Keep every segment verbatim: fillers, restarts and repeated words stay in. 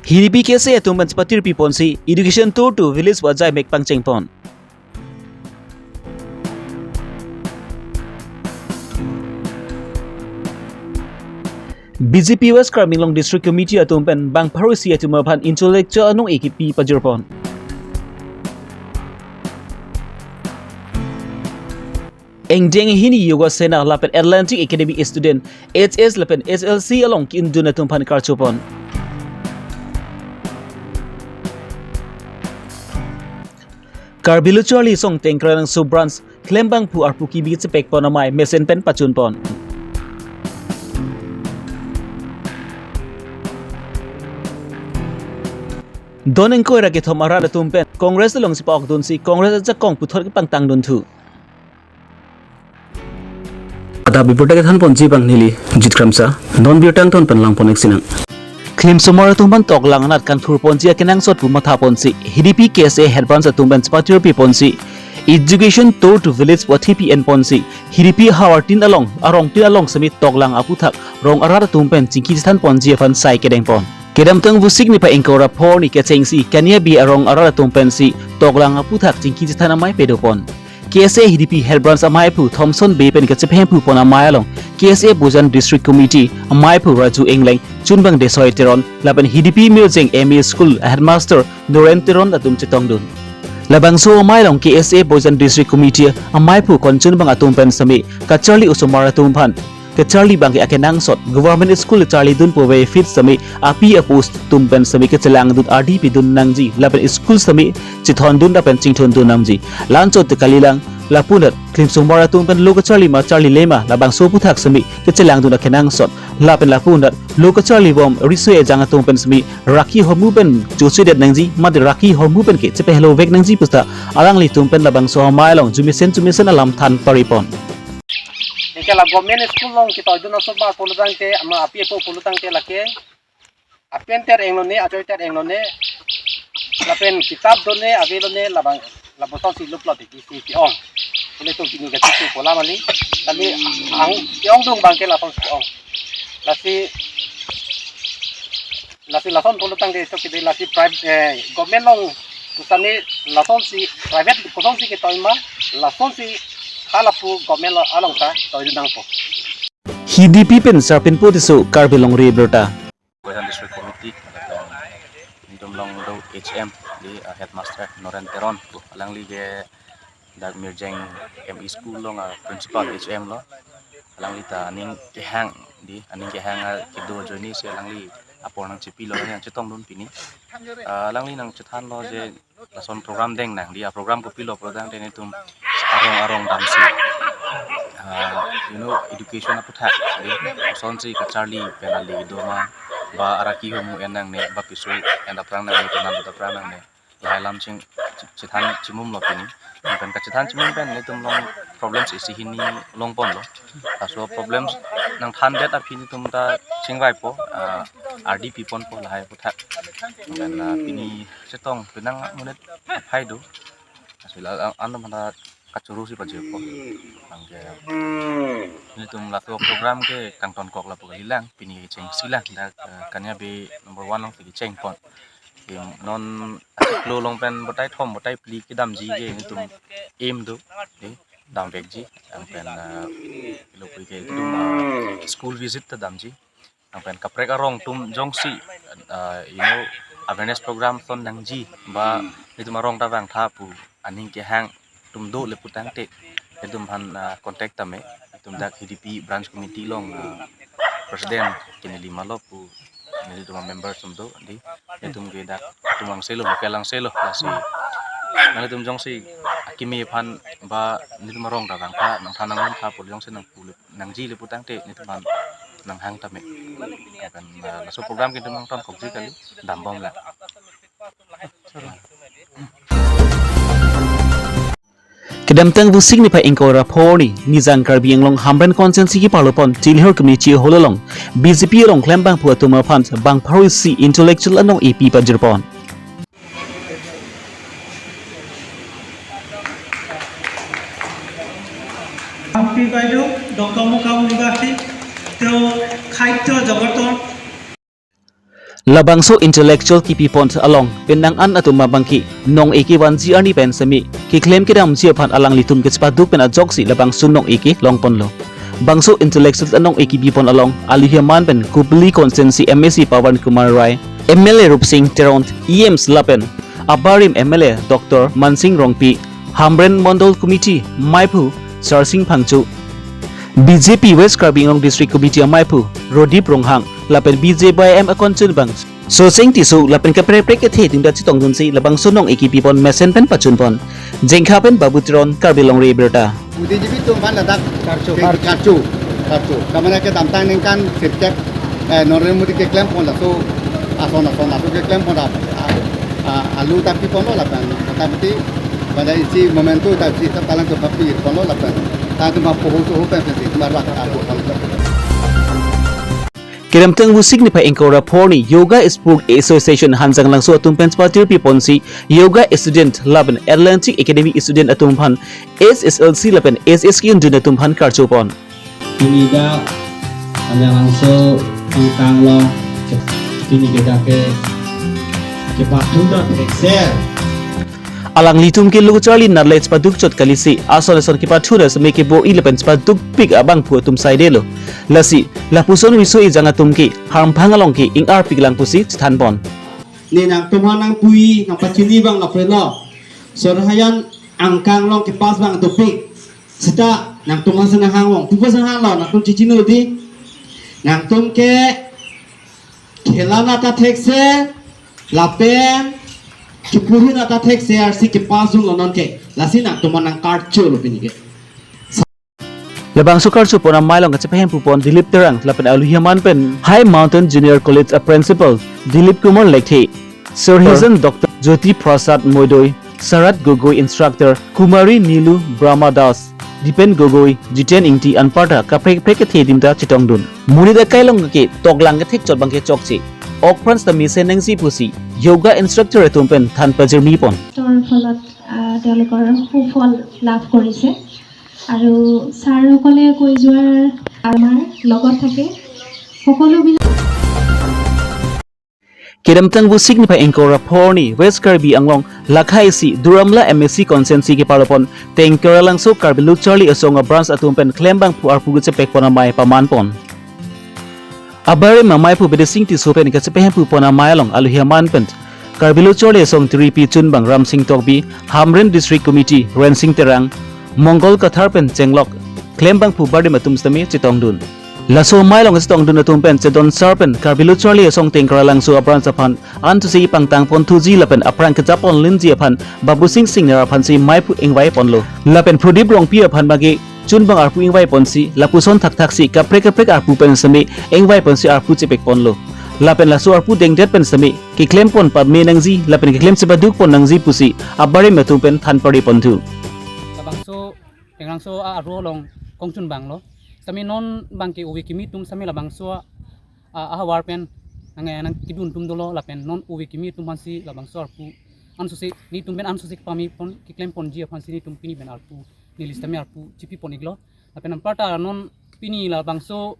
Hidipi K S A atum pen chepatirpi ponsi education tour to village pu ajaimek pangcheng pon. B J P West Karbi Anglong District Committee atum pen bang pharo isi atum aphan intellectual anong-e kipi pajir pon. Angdeng hini Yoga Sena lapen Atlantic Academy student H S lapen H L C along ki-indun atum aphan karcho pon. Karbi Lo Charli Asong Tengkralangso branch klembangphu arpu kibi chepek pon amei mesen pen pachun pon. Don ingkoi ra kethom arat atum pen Congress along chepa-okdunsi Congress ajakong puthot kepangtangdun thu. Adap birta kethan ponji abang neli Jit Kramsa, non birta angton pen lang pon-ik sinang. Klimsomar atum aphan toklang anat kangthur ponji akenangsot pu matha ponsi, Hidipi K S A head branch atum pen chepatirpi ponsi, education tour to village pu athipi en ponsi, Hidipi havar tin along, arong tin along semi toklang aputhak, rong arat atum pen chingki chethan ponji aphan sai kedeng pon. Kedamtang Vosik niphai ingkoi ra pho arni kechengsi, Kaniabe arong arat atum pensi toklang aputhak chingki chethan amei pado pon. K S A Hidipi head branch ameiphu Thomson Bey pen kachepahemphu pon amei along K S A Boijan District Committee ameiphu Raju Engleng, chunbang Desoi Teron, lapen Hidipi Mirjeng M E School headmaster Noren Teron atum chetongdun. Labangso amei along K S A Boijan District Committee ameiphu konchunbang atum pen semi kacharli osomar atum aphan kacharli abangke akenangsot, government school charlidun pu ave fees semi api apo atum pen semi kachelangdun ardi pidun nangji, lapen school semi chethondun lapen chingthondun nangji. La-anchot te kalilang, lapu anat klimsomar atum pen lo kacharli ma charlile ma labangso aputhak semi kachelangdun akenangsot, lapen lapu anat lo kacharli bom riso ejang atum pen semi rakhi ahormu pen chosudet nangji, mate rakhi ahormu pen ke chepehelovek nangji puta alanglitum pen labangso amei along jumesen jumesen alam than pari pon. Anke la government school along ketoidun aso ba pulotangte, ama api apo pulotangte lake apen ter englone, achoi ter englone, lapen kitap done, ave lone, labang, labangso-si luplo tiki si ki-ong. Ilitum pini kachisi pola mali, kami ang ki-ongdung abangke lasonsi ki-ong. Lasi, lasi lason pulotangte so kede lasi private, eh, government along pusani lasonsi private kosonsi ketoi ma, lasonsi halapu government along ta toidun nangpo. Hidipi pen Sarpin Putiso, Karbi Longri Abirta. Boijan District Committee, lapen netum along do H M di, uh, headmaster Noren Teron pu. Alangli ke dak Mirjeng M E School along, uh, principal H M lo. Alangli ta aning kehang di, aning kehang, uh, kedo ajoinesi alangli apor nangchipilo, alangli nangchetongdun pini. Uh, alangli nangchethanlo je lason program deng nang di, a program kopilo pulotangte netum arong arong damsi, ah, you know, education aputhak di, kosonsi kacharli pen ali do ma, ba arakhi ahormu en nangne, ba piso en aphrang nangne, penan aphrang nangne, lahai alam ching, chi-, chethan chimumlo pini. Pen kachethan chimum pen netum along problems isi hini long ponlo. Laso problems nangthandet aphi netum ta chingvaipo, ah, ardi piponpo lahai aputhak. Pen, ah, pini chetong penang monit aphai do. Asila an, an mana kachuru si pajirpo. Anke netum laso program ke kangtonkok lapu kalilang, pini kechengsi lang, dak, eh, Kaniabe number one along si kecheng pon. Ke non achiklo along pen batai thom, batai phli kedamji ke netum aim do, eh, damvekji, anpen, eh, kilo pui ke netum, eh, school visit ta damji. Anpen kaprek arong atum jongsi, ah, you know, awareness program ton nangji, ba netum arong ta vangtha pu aning kehang atum do le pulotangte, netum aphan, ah, contact tame, netum dak Hidipi branch committee along, ah, president ke neli malo pu, nelitum member atum do di, netum ke dak atum angselo, local angselo, lasi nanglitum jongsi akimi aphan ba netum arong ta vangtha, nangthan nanglongtha pu jongsi nangpu le nangji le pulotangte netum aphan nanghang tame. Anpen, ah, laso program ke netum nangtonkokji kali, dambom lang. Kedamtang Vosik niphai ingkoi ra pho arni, Nijang Karbi Anglong Hamren Constituency kepalo pon Tilhor Community Hall along B J P along klembangphu atum aphan bang pharo isi intellectual anong-e pi pajir pon. Happy বাইদেউ, ডক্টৰ মুখামুখি তেওঁ সাহিত্য জগতৰ Labangso intellectual kipipon along penang an atum abangke nong-e kevanji arni pen semi keklem kedamji aphan alanglitum kechepaduk pen ajoksi labangso nong-e kelongponlo. Bangso intellectual anong-e kipipon along aluhi aman pen Kopili constituency M A C Pawan Kumar Rai, M L A Rupsing Teron, E M lapen abarim M L A Doctor Mansing Rongpi, Hamren Mondol Committee maiphu Sarsing Phangcho, B J P West Karbi Anglong District Committee amaiphu Rodip Ronghang lapen B J Y M akonchunbang Soseng Tisso lapen kaprek kaprek kethe atum ta chetongdunsi labangso nong-e kipipon mesen pen pachunpon. Jengkha pen Babu Teron, Karbi Longri Abirta. Buddhijibi atum aphan ladak karcho, karcho, karcho. Tamane kedamtang ningkan sirkep, eh, Narendra Modi keklempon laso ason ason laso keklempon ap, a, a, alu ta piponlo lapen motamoti pada isi momentum ta isi ta talang kepapi ponlo lapen ta kepapoho soho pen pensi kemarak alu ponlo. Kedamtang Vosik niphai ingkoi ra phongo Yoga Sport Association Hanjanglangso atum pen chepatir piponsi Yoga student lapen Atlantic Academy student atum aphan S S L C lapen S S K undun atum aphan karchopon. Pini dak Hanjanglangso angkang along pini ke dak ke kepathu ta thekser. Alanglitum ke lo charli nat le chepaduk chot kalisi, ason ason kepathu ra semi kebo-i lapen chepadukpik abangphu atum saidelo. Lasi lapuson riso ejang atum ke harmphang along ke ingarpik lang pusi chethanpon. Ne nangtum aphan nangpui nangpachini abang lapen lo. Sorhayan angkang along kepass abang dopik. Seta nangtum aphan si nanghang ong. Pupo si nanghang lo, nangtum chechini di. Nangtum ke khela na ta thekser lapen kepuri na ta thekser si kepass dunlo non ke. Lasi nangtum aphan nangkarcho lo pini ke. Labangso karchopon amei along kachepahempupon Dilip Terang lapen aluhi aman pen High Mountain Junior College a Principal Dilip Kumar Lekthe, Sir Hizen Doctor Jyoti Prasad Moidoi, Sarat Gogoi Instructor, Kumari Nilu Brahma Das, Dipen Gogoi, Jiten Ingti anparta kaprek kaprek kethe adim ta chetongdun. Monit akai along ke toklang kethek chot abangke chokche. Okpran seta mesen nangji pusi Yoga Instructor atum pen than pajirmipon. Tor ফলত, আহ, তেওঁলোকৰ সুফল লাভ কৰিছে। আৰু ছাৰসকলে কৈ যোৱাৰ আমাৰ লগত থাকে সকলোবিলাক। Kedamtang Vosik niphai ingkoi ra phongo West Karbi Anglong lakha isi Duar Amla M A C constituency kepalopon Tengkaralangso Karbi Lo Charli Asong a branch atum pen klembangphu arpu kechepekpon amei pamanpon. Abarim amaiphu Bidising Tisso pen kachepahempupon amei along aluhi aman pen Karbi Lo Charli Asong tiripi chunbang Ramsing Tokbi, Hamren District Committee Rensing Terang, Mongol Kathar pen chenglok klembangphu barim atum sitame chetongdun. Laso amei along chetongdun atum pen chedon sar pen Karbi Lo Charli Asong Tengkaralangso a branch aphan antusi pangtangpon thuji lapen aphrang kejapon linji aphan Babusing Singnar aphansi meiphu ingvaiponlo. Lapen Prodip Rongpi aphan bagi chunbang arpu ingvaiponsi lapuson thakthaksi kaprek kaprek arpu pen sitame ingvaiponsi arpu chepekponlo. Lapen laso arpu dengdet pen sitame keklempon pame nangji lapen keklem chepadukpon nangji pusi abarim atum pen than pariponthu. Labangso Tengrangso a aro along kongchunbanglo. Sitame non abangke ove kimi atum sitame labangso a, a, ahavar pen nang, nangkedun atum dolo lapen non ove kimi atum aphansi labangso arpu ansose netum pen ansose kepamepon keklemponji aphansi netum pini pen arpu neli sitame arpu chepipon-iklo. Lapen anparta non pini labangso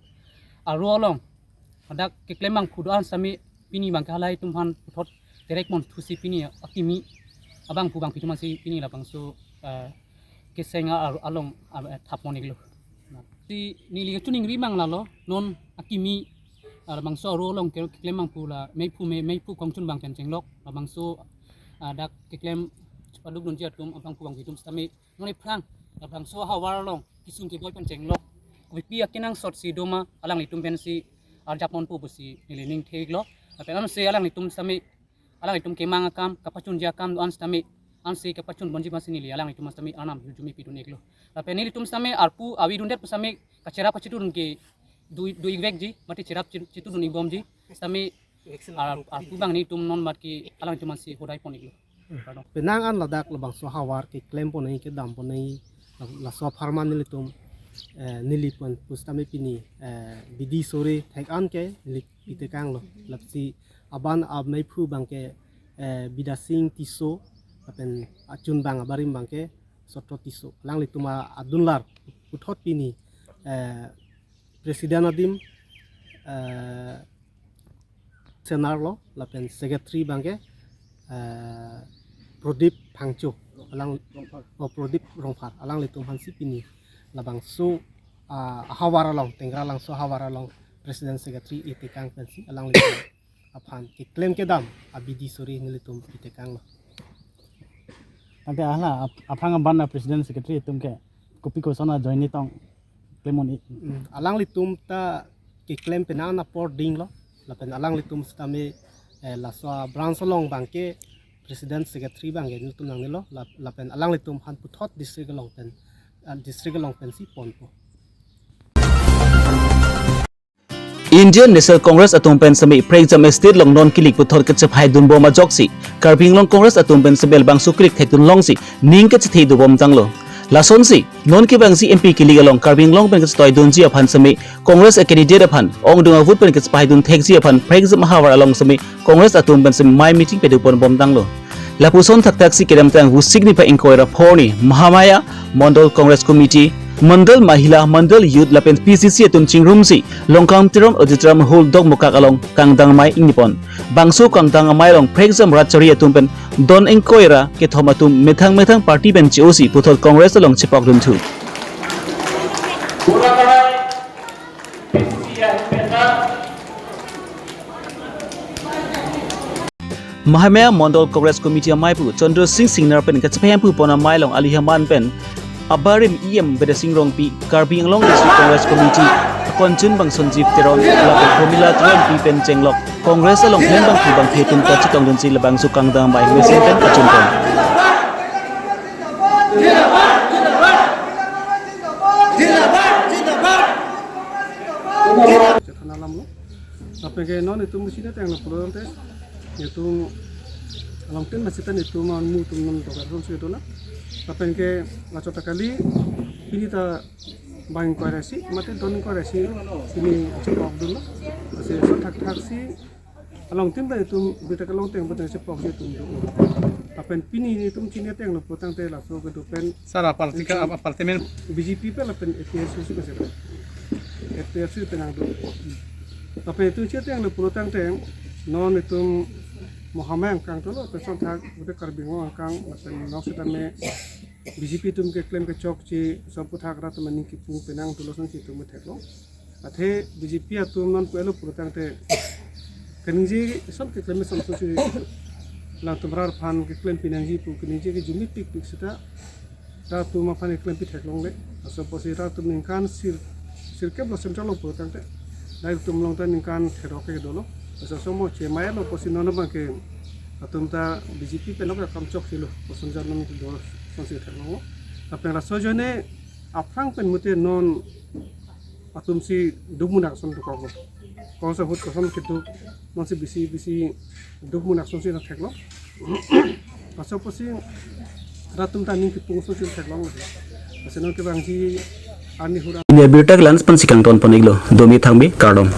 aro along hadak keklembangphu do-an sitame pini abangke halahei atum aphan puthot terekpon thusi pini akimi abangphu bangphi atum aphansi pini labangso, eh, keseng a-, along, ah, eh, thapon-iklo. Si neli kachiningri abang lalo non akimi, ah, labangso aro along ke-, keklembangphu la meiphu me, meiphu kongchunbang pen chenglok labangso, ah, dak keklem padukdunji atum abangphu bangphi atum sitame non ephrang labangso ahavar along kesung keboi pen chenglok. Kopi akenangsot si doma alanglitum pensi arjapponpo pusi neli ning thek-iklo. Lapen ansi alanglitum sitame alanglitum kemang akam kapachunji akam do-an sitame ansi kapachunponji aphansi neli alanglitum sitame arnam hirjume pidun-iklo. Lapen nelitum sitame arpu avedundet sitame kacherap kachetudun ke do, do-ikvekji mate cherap che-, chetudun-ikbomji sitame ar-, arpu abang netum non mat ke alangtum aphansi hodaipon-iklo. Kardom. Penang an ladak labangso ahavar keklemponnangji kedamponai laso apharman nelitum, eh, neli pen pusitame pini, eh, bidi sore thek-an ke neli pitekanglo. Lapsi aban ameiphu abangke, eh, Bidising Tisso lapen achunbang abarim abangke Sotro Tisso. Alanglitum adunlar puthot pini, eh, president adim, eh, Senar lo, lapen secretary abangke, eh, Prodip Phangcho, alang, oh, Prodip Rongphar, alanglitum aphansi pini labangso, ah, ahavar along, Tengralangso ahavar along president secretary itekang pensi alanglitum aphan keklem kedam abidi suri nelitum itekanglo. Tangte hala ap-, aphrang aban a president secretary atum ke kopi koson ajoine tong klem un-e? Hmm, alanglitum ta keklem penang apor dinglo. Lapen alanglitum sitame, eh, laso a branch along abangke president secretary abangke nelitum nangnelo. Lap-, lapen alanglitum aphan puthot district along pen, ah, district along pensi ponpo. Indian National Congress atum pen semi prekjam state along non kilik puthot kechephai dunbom ajoksi Karbi Anglong Congress atum pen semi labangso kilik thekdun longsi ning kechethe dobom tanglo. Lasonsi non kevangsi M P kilik along Karbi Anglong pen kechetoi dunji aphan semi Congress a candidate aphan ongdung avote pen kechephai dun thekji aphan prekjam ahavar along semi Congress atum pen semi mai meeting pedupon bom tanglo. Lapuson thakthaksi kedamtang Vosik niphai ingkoi ra pho arni Mahamaya Mandal Congress Committee, Mandal Mahila, Mandal Youth lapen P C C atum chingrumsi Longkam Teron Auditorium Hall Dokmoka along kangdang amei ingnipon. Bangso kangdang amei along prekjam rat chari atum pen don ingkoi ra kethom atum methang methang party pen che-osi puthot Congress along chepok dunthu. Mahamaya Mandal Congress Committee ameipu Chandra Singh Singnar pen kachephai amphu pon amei along ali haman pen abarim E M Bidya Sing Rongpi, Karbi Anglong District Congress Committee akonchun abang Sanjeev Teron lapen Promila Teronpi pen chenglok Congress along hem bangphu bangphi atum kachetong dunsi labangso kangdang amei mesen pen kachun pon. Chethan alam lo. Lapen ke non itum chini ateng lo pulo tangte, itum along tin masih tan itum amu atum non dokar rom si dona. Lapen ke lachot ta kali, pini ta bang ingkoi ra isi, mate don ingkoi ra isi, pini chepok dunlo. Masi so thakthaksi along tin ta itum bita ke along tin ta chepok si itum do. Lapen pini itum chini ateng lo pulo tangte laso kedo pen sara party ka, itum apa party men? B J P pen lapen A P H L C pen sera. A P H L C pen nangdo. Lapen itum chini ateng lo pulo tangte non itum Mahamaya angkang dolo, lapen son thak pute Karbi Anglong angkang, lapen non sitame B J P atum keklem kechokche, son aphuthak rat atum aning kipung penang dolo, sonsi itum theklong. Athe B J P atum non pu-elo pulo tangte kaningje son keklem son sonsi alangtum rat aphan keklem pinangji pu kaningje ke jumit pikpik seta rat atum aphan keklem pi theklongle. Laso apotsi rat atum ningkan sir, sirkep lo central along pulo tangte, dai atum along ta ningkan therok ke dolo. Laso somo chemai lo apotsi non abangke atum ta B J P pen ok kam chokche lo, koson jan non do sonsi theklonglo. Lapen laso ajoine aphrang pen mute non atum si dukmun ason dokoklo. Kosonsi ahut koson keduk, non si bisi bisi dukmun ason si nangtheklo. Laso apotsi rat atum ta aning kipung sonsi theklong. Lasi non kevangji arni hura. Ini abirta ke la-an pensi kangton pon-iklo, domi thangbi kardom.